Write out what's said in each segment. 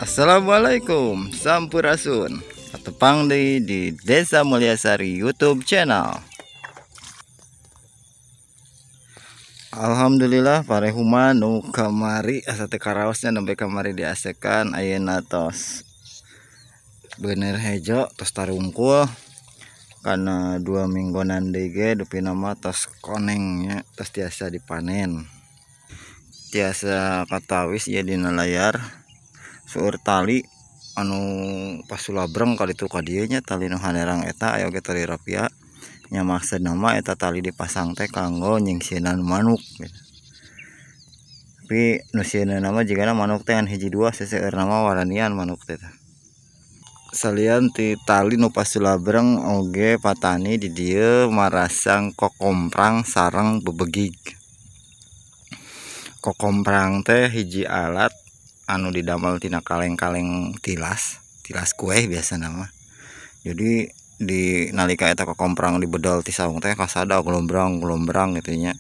Assalamualaikum, sampurasun. Tepang di Desa Mulyasari YouTube channel. Alhamdulillah parehuma nu kamari asa teu karaosnya nembe kamari diasekan ayeuna tos bener hejo tos tarungkul karena 2 mingguan deui ge dupina mah tos konengnya tos tiasa dipanen. Tiasa katawis ieu dina layar seueur tali anu pasulabreng kali itu ka dieu nya tali nu hanerang eta aya oge tali rapia nya maksudna mah eta tali dipasang teh kanggo nyingsieunan manuk gitu. Tapi nu sieunna mah jigana manuk teh ngan hiji dua seseueurna mah waranian manuk teh. Salian ti tali nu pasulabreng oge patani di dieu marasang kokomprang sareng bebegig. Kokomprang teh hiji alat anu didamel tina kaleng-kaleng tilas, tilas kue biasa nama. Jadi di nalika eta kokomprang dibedol ti saung teh kasada gelombrang-gelombrang gitu nya.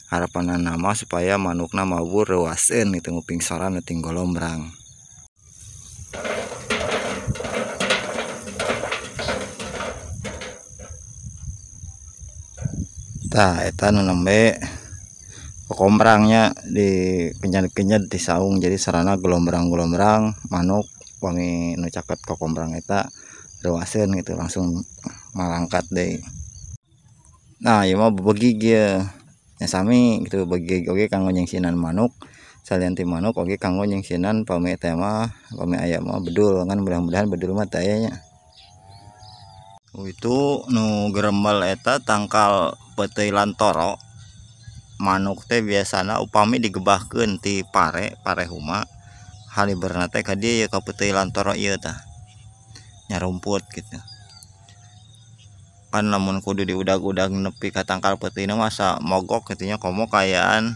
Harapanna nama supaya manukna mabur reuaseun gitu nguping soran ting golombrang. Tah eta nu nembe kokomprangnya di kenyad-kenyad di saung jadi sarana gelombrang-gelombrang manuk wangi nu caket kokomprang eta reuaseun gitu langsung malangkat deui. Nah ieu mah bebegig ieu nya sami gitu bebegig oge kanggo nyingsieunan manuk salian ti manuk oge kanggo nyingsieunan pami teh mah pami aya mah bedul kan mudah-mudahan bedul mah teh aya nya. Itu nu gerembel eta tangkal peuteuy lantoro. Manuk teh biasana upami digebahkeun ti pare, pare huma haliberna teh ka dieu ka peuteuy lantoro ieu tah. Nyarumput gitu. Kan lamun kudu diudag-udag nepi ka tangkal peuteuy masa mogok kitu nya komo kaayaan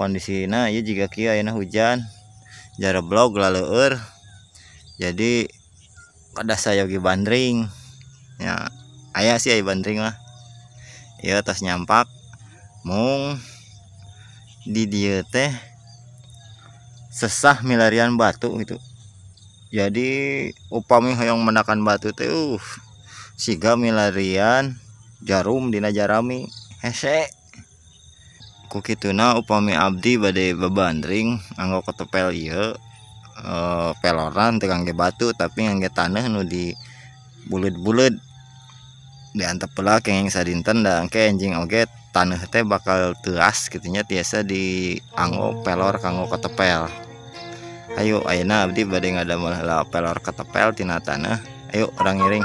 kondisina ieu jiga kieu ayeuna hujan jareblog laleueur. Jadi kada sayogi bandring. Ya aya sih aya bandring mah. Ieu tos nyampak mung di dieu teh sesah milarian batu gitu. Jadi upami hoyong menakan batu teh siga milarian jarum dina jarami hese. Ku kituna upami abdi bade babandring anggo ketepel ieu peloran teu kangge batu tapi ngangge taneuh nu di buleud-buleud diantep heula kenging sadinten da engke enjing oge taneuh teh bakal teuas kitu nya tiasa dianggo pelor kanggo ketepel. Ayo ayeuna abdi bade ngadamel heula pelor ketepel tina taneuh. Ayo urang ngiring.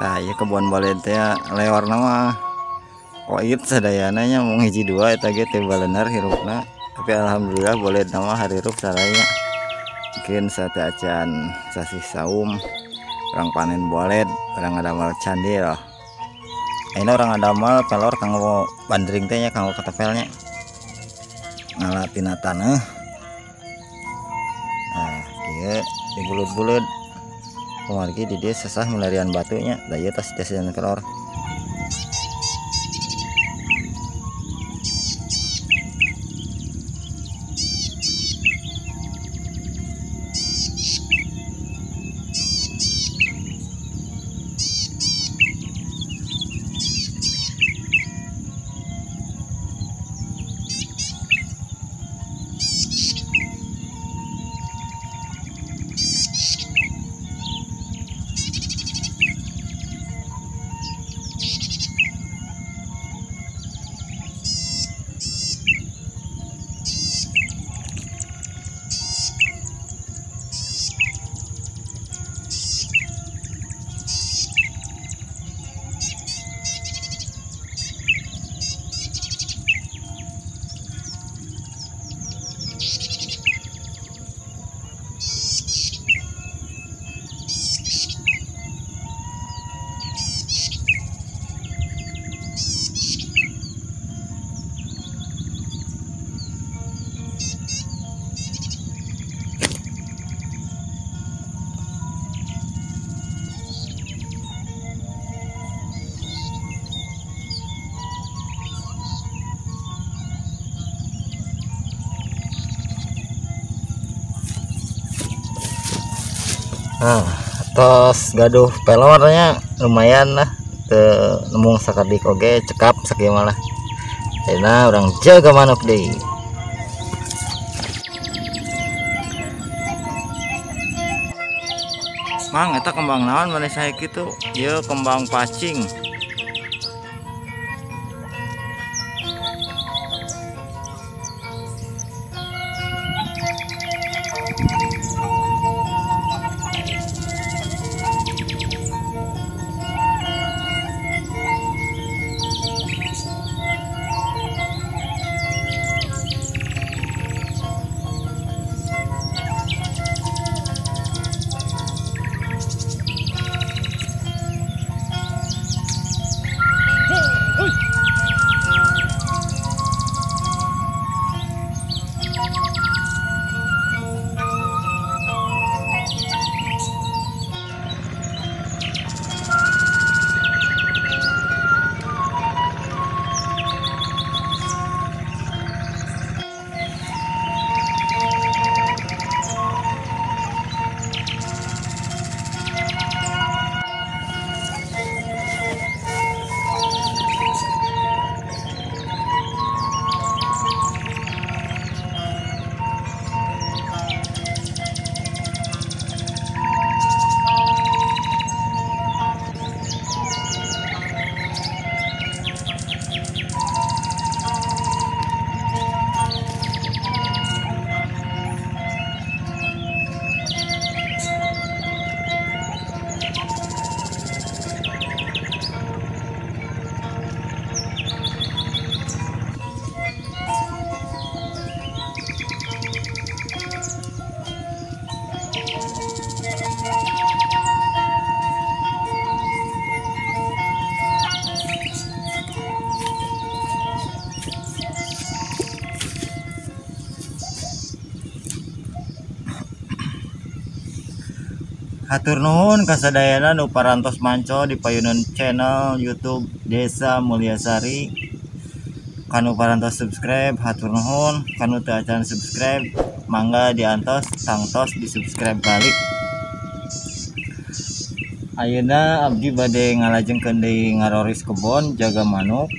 Nah, ieu kebun boled teh leorna mah koit sadayana nya mung hiji dua eta ge teu balenar hirupna. Tapi alhamdulillah boledna mah harirup saraya. Mungkin saat acan sasih saum urang panen boled, urang ngadamel candil. Ayeuna urang ngadamel pelor kanggo bandring teh nya kanggo ketepel nya. Ngala tina taneuh. Nah, kieu dibulud-bulud. Kumargi di dieu sesah milarian batunya, da ieu tos tiasa pelor. Nah, tos gaduh pelornya lumayan lah, teu nembung sakedik oge cekap sakieu malah. Ayeuna urang jaga manuk deui. Mang, eta kembang naon maneh sae kitu? Ieu kembang pacing. Hatur nuhun kasadayana nu parantos manco di payunan channel YouTube Desa Mulyasari. Kanu parantos subscribe hatur nuhun, kanu teu acan subscribe mangga diantos tangtos di subscribe balik. Ayeuna abdi bade ngalajengkeun deui ngaroris kebon jaga manuk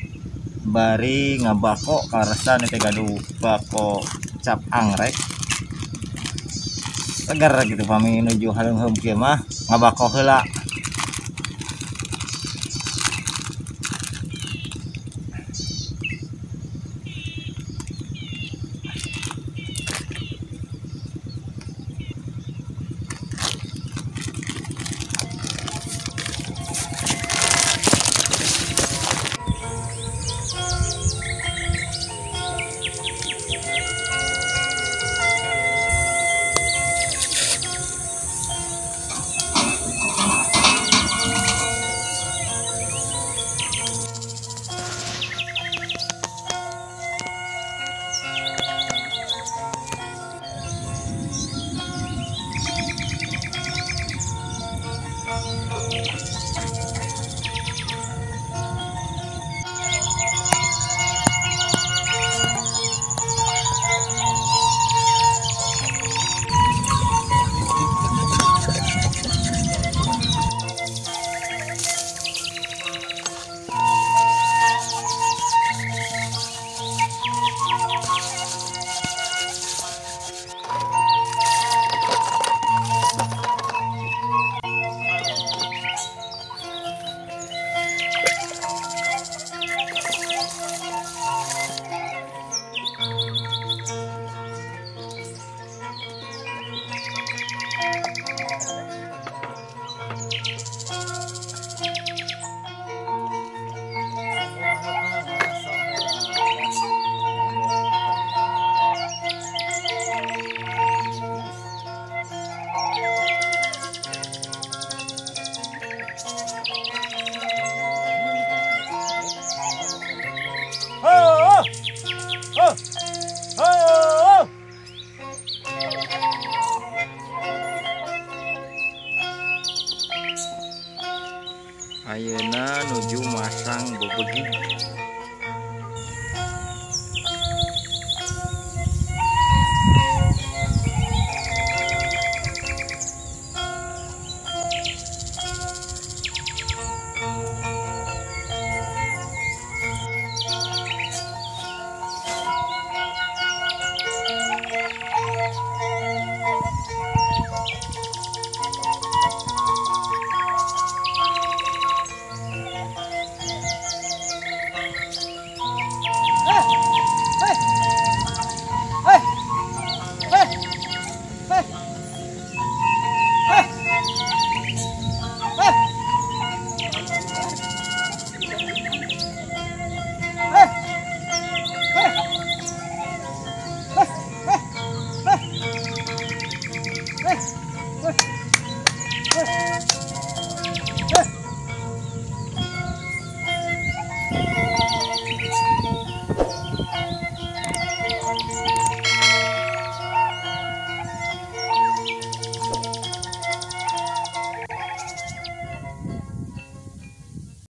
bari ngabako kaleresan teh gaduh bako cap angrek. Segar gitu pami nuju haleungheum kieu mah ngabako heula. Ayeuna nuju masang bebegig.